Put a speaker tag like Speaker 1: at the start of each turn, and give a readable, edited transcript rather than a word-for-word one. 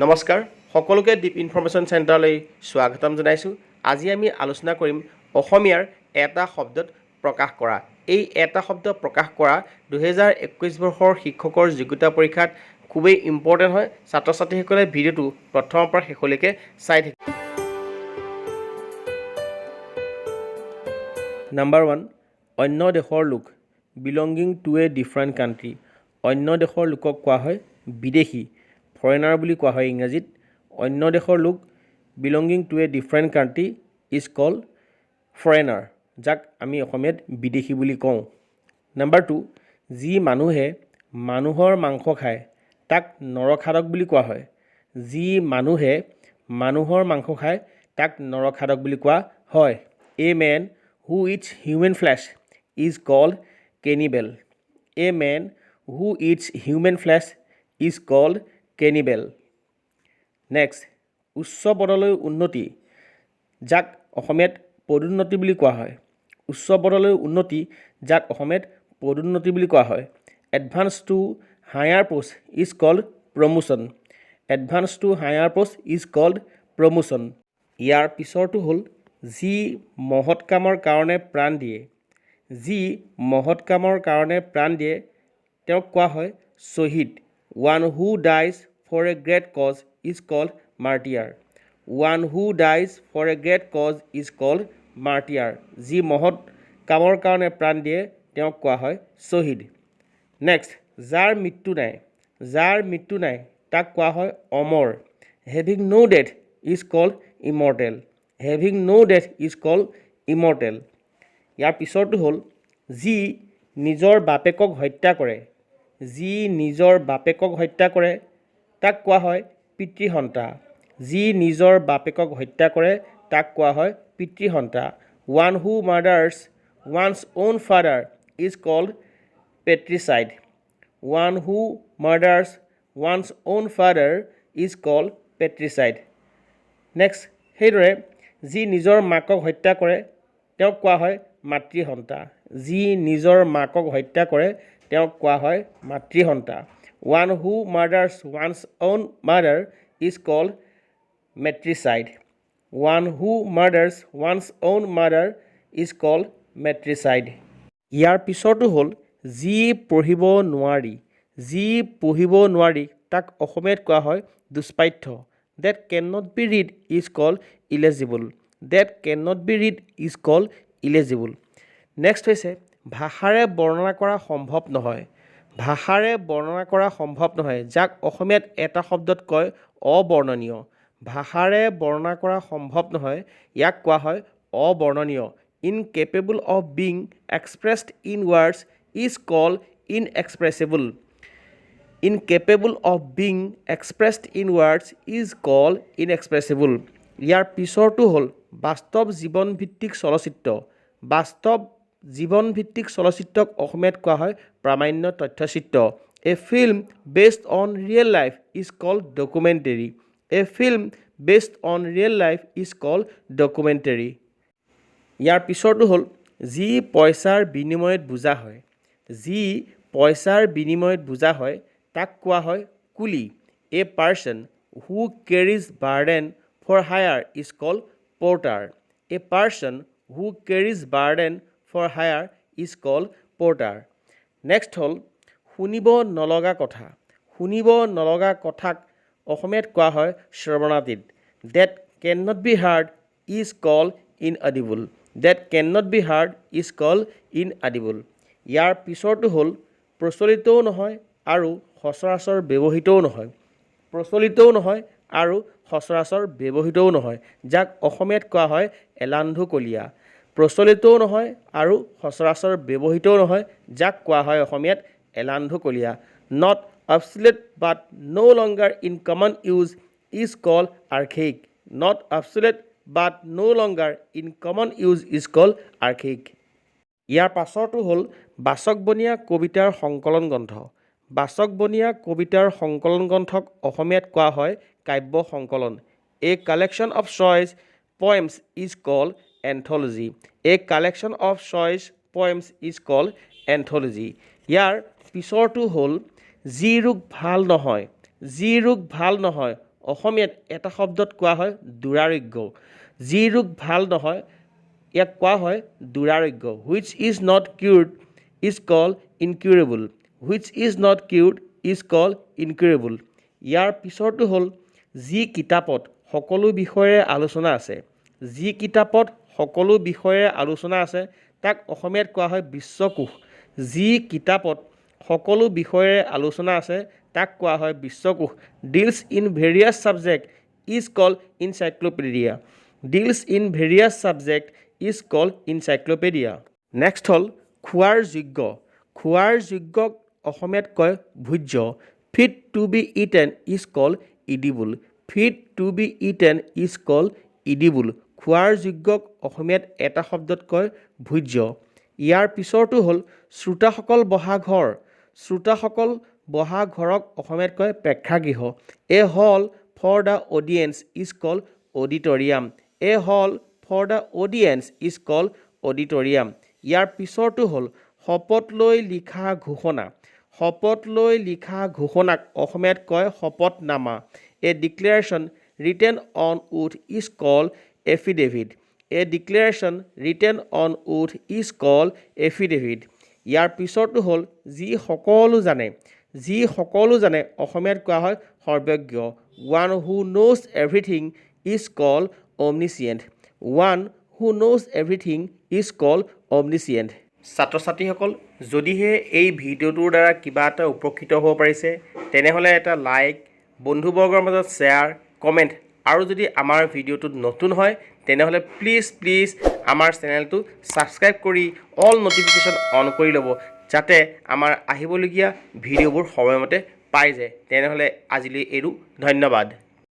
Speaker 1: নমস্কাৰ, সকলোকে দ্বীপ ইনফৰমেশ্যন চেণ্টাৰলৈ স্বাগতম জনাইছোঁ। আজি আমি আলোচনা কৰিম অসমীয়াৰ এটা শব্দত প্ৰকাশ কৰা। এই এটা শব্দ প্ৰকাশ কৰা 2021 বৰ্ষৰ শিক্ষকৰ যোগ্যতা পৰীক্ষাত খুবেই ইম্পৰ্টেণ্ট হয়। ছাত্ৰ ছাত্ৰীসকলে ভিডিঅ'টো প্ৰথমৰ পৰা শেষলৈকে চাই থাকিব। নাম্বাৰ ওৱান, অন্য দেশৰ লোক, belonging to a different country. অন্য দেশৰ লোকক কোৱা হয় বিদেশী, ফৰেনাৰ বুলি কোৱা হয় ইংৰাজীত। অন্য দেশৰ লোক, belonging to a different country is called foreigner, যাক আমি অসমীয়াত বিদেশী বুলি কওঁ। নাম্বাৰ টু, যি মানুহে মানুহৰ মাংস খায় তাক নৰখাদক বুলি কোৱা হয়। যি মানুহে মানুহৰ মাংস খায় তাক নৰখাদক বুলি কোৱা হয়। A man who eats human flesh is called cannibal. A man who eats human flesh is called cannibal. Next, উচ্চ পদলৈ উন্নতি, যাক অসমীয়াত পদোন্নতি বুলি কোৱা হয়। উচ্চ পদলৈ উন্নতি, যাক অসমীয়াত পদোন্নতি বুলি কোৱা হয়। Advance to higher post is called promotion. Advance to higher post is called promotion. ইয়াৰ পিছৰটো হ'ল, যি মহৎ কামৰ কাৰণে প্ৰাণ দিয়ে, যি মহৎ কামৰ কাৰণে প্ৰাণ দিয়ে তেওঁক কোৱা হয় শ্বহীদ। One who dies for a great cause is called martyr. One who dies for a great cause is called martyr. যি মহৎ কামৰ কাৰণে প্ৰাণ দিয়ে তেওঁক কোৱা হয় শ্বহীদ। নেক্সট, যাৰ মৃত্যু নাই, যাৰ মৃত্যু নাই তাক কোৱা হয় অমৰ। Having no death is called immortal. Having no death is called immortal. ইয়াৰ পিছৰটো হ'ল, যি নিজৰ বাপেকক হত্যা কৰে, যি নিজৰ বাপেকক হত্যা কৰে তাক কোৱা হয় পিতৃহন্তা। যি নিজৰ বাপেকক হত্যা কৰে তাক কোৱা হয় পিতৃহন্তা। One who murders one's own father is called patricide. One who murders one's own father is called patricide. Next, সেইদৰে যি নিজৰ মাকক হত্যা কৰে তেওঁক কোৱা হয় মাতৃহন্তা। যি নিজৰ মাকক হত্যা কৰে তেওঁক কোৱা হয় মাতৃহন্তা। One who murders one's own mother is called matricide. One who murders one's own mother is called matricide. ইয়াৰ পিছৰটো হ'ল, যি পঢ়িব নোৱাৰি, যি পঢ়িব নোৱাৰি তাক অসমীয়াত কোৱা হয় দুষ্পাঠ্য। That can not be read is called illegible. That can not be read is called illegible. Next হৈছে, ভাষাৰে বৰ্ণনা কৰা সম্ভৱ নহয়, ভাষাৰে বৰ্ণনা কৰা সম্ভৱ নহয়, যাক অসমীয়াত এটা শব্দত কয় অবৰ্ণনীয়। ভাষাৰে বৰ্ণনা কৰা সম্ভৱ নহয়, ইয়াক কোৱা হয় অবৰ্ণনীয়। Incapable of being expressed in words is called inexpressible. Incapable of being expressed in words is called inexpressible. ইয়াৰ পিছৰটো হ'ল, বাস্তৱ জীৱনভিত্তিক চলচ্চিত্ৰ। বাস্তৱ জীৱনভিত্তিক চলচ্চিত্ৰক অসমীয়াত কোৱা হয় প্ৰামাণ্য তথ্যচিত্ৰ। A film based on real life is called documentary. A film based on real life is called documentary. ইয়াৰ পিছৰটো হ'ল, যি পইচাৰ বিনিময়ত বুজা হয়, যি পইচাৰ বিনিময়ত বুজা হয় তাক কোৱা হয় কুলি। A person who carries burden for hire is called porter. A person who carries burden for hire is called porter. Next হ'ল, শুনিব নলগা কথা, শুনিব নলগা কথাক অসমীয়াত কোৱা হয় শ্ৰৱণাতীত। That can not be heard is called inaudible. That can not be heard is called inaudible. ইয়াৰ পিছৰটো হ'ল, প্ৰচলিতও নহয় আৰু সচৰাচৰ ব্যৱহৃতও নহয়, প্ৰচলিতও নহয় আৰু সচৰাচৰ ব্যৱহৃতও নহয়, যাক অসমীয়াত কোৱা হয় এলান্ধুকলীয়া। প্ৰচলিতও নহয় আৰু সচৰাচৰ ব্যৱহৃতও নহয়, যাক কোৱা হয় অসমীয়াত এলান্ধুকলীয়া। Not obsolete but no longer in common use is called archaic. Not obsolete but no longer in common use is called archaic. ইয়াৰ পাছৰটো হ'ল, বাচকবনীয়া কবিতাৰ সংকলন গ্ৰন্থ। বাচকবনীয়া কবিতাৰ সংকলন গ্ৰন্থক অসমীয়াত কোৱা হয় কাব্য সংকলন। A collection of choice poems is called anthology. A collection of choice poems is called anthology. ইয়াৰ পিছৰটো হ'ল, যি ৰোগ ভাল নহয়, যি ৰোগ ভাল নহয় অসমীয়াত এটা শব্দত কোৱা হয় দুৰাৰোগ্য। যি ৰোগ ভাল নহয়, ইয়াক কোৱা হয় দুৰাৰোগ্য। Which is not cured is called incurable. Which is not cured is called incurable. ইয়াৰ পিছৰটো হ'ল, যি কিতাপত সকলো বিষয়ৰে আলোচনা আছে। যি কিতাপত সকলো বিষয়ৰে আলোচনা আছে, তাক অসমীয়াত কোৱা হয় বিশ্বকোষ। যি কিতাপত সকলো বিষয়ৰে আলোচনা আছে, তাক কোৱা হয় বিশ্বকোষ। Deals in various subject is called encyclopedia. Deals in various subject is called encyclopedia. Next হ'ল খোৱাৰ যোগ্য। খোৱাৰ যোগ্যক অসমীয়াত কয় ভোজ্য। Fit to be eaten is called edible. Fit to be eaten is called edible. খোৱাৰ যোগ্যক অসমীয়াত এটা শব্দত কয় ভোজ্য। ইয়াৰ পিছৰটো হ'ল শ্ৰোতাসকল বহা ঘৰ। শ্ৰোতাসকল বহা ঘৰক অসমীয়াত কয় প্ৰেক্ষাগৃহ। A hall for the audience is called auditorium. A hall for the audience is called auditorium. ইয়াৰ পিছৰটো হ'ল শপত লৈ লিখা ঘোষণা। শপত লৈ লিখা ঘোষণাক অসমীয়াত কয় শপতনামা। A declaration written on oath is called affidavit. A declaration written on oath is called affidavit. ইয়াৰ পিছৰটো হ'ল যি সকলো জানে। যি সকলো জানে, অসমীয়াত কোৱা হয় সৰ্বজ্ঞ। One who knows everything is called omniscient. One who knows everything is called omniscient. ছাত্ৰ ছাত্ৰীসকল, যদিহে এই ভিডিঅ'টোৰ দ্বাৰা কিবা এটা উপকৃত হ'ব পাৰিছে, তেনেহ'লে এটা লাইক, বন্ধুবৰ্গৰ মাজত শ্বেয়াৰ, কমেণ্ট আৰু যদি আমাৰ ভিডিঅ'টোত নতুন হয়, তেনেহ'লে প্লিজ প্লিজ আমাৰ চেনেলটো ছাবস্ক্ৰাইব কৰি অল ন'টিফিকেশ্যন অন কৰি ল'ব, যাতে আমাৰ আহিবলগীয়া ভিডিঅ'বোৰ সময়মতে পাই যায়। তেনেহ'লে আজিলৈ এৰোঁ। ধন্যবাদ।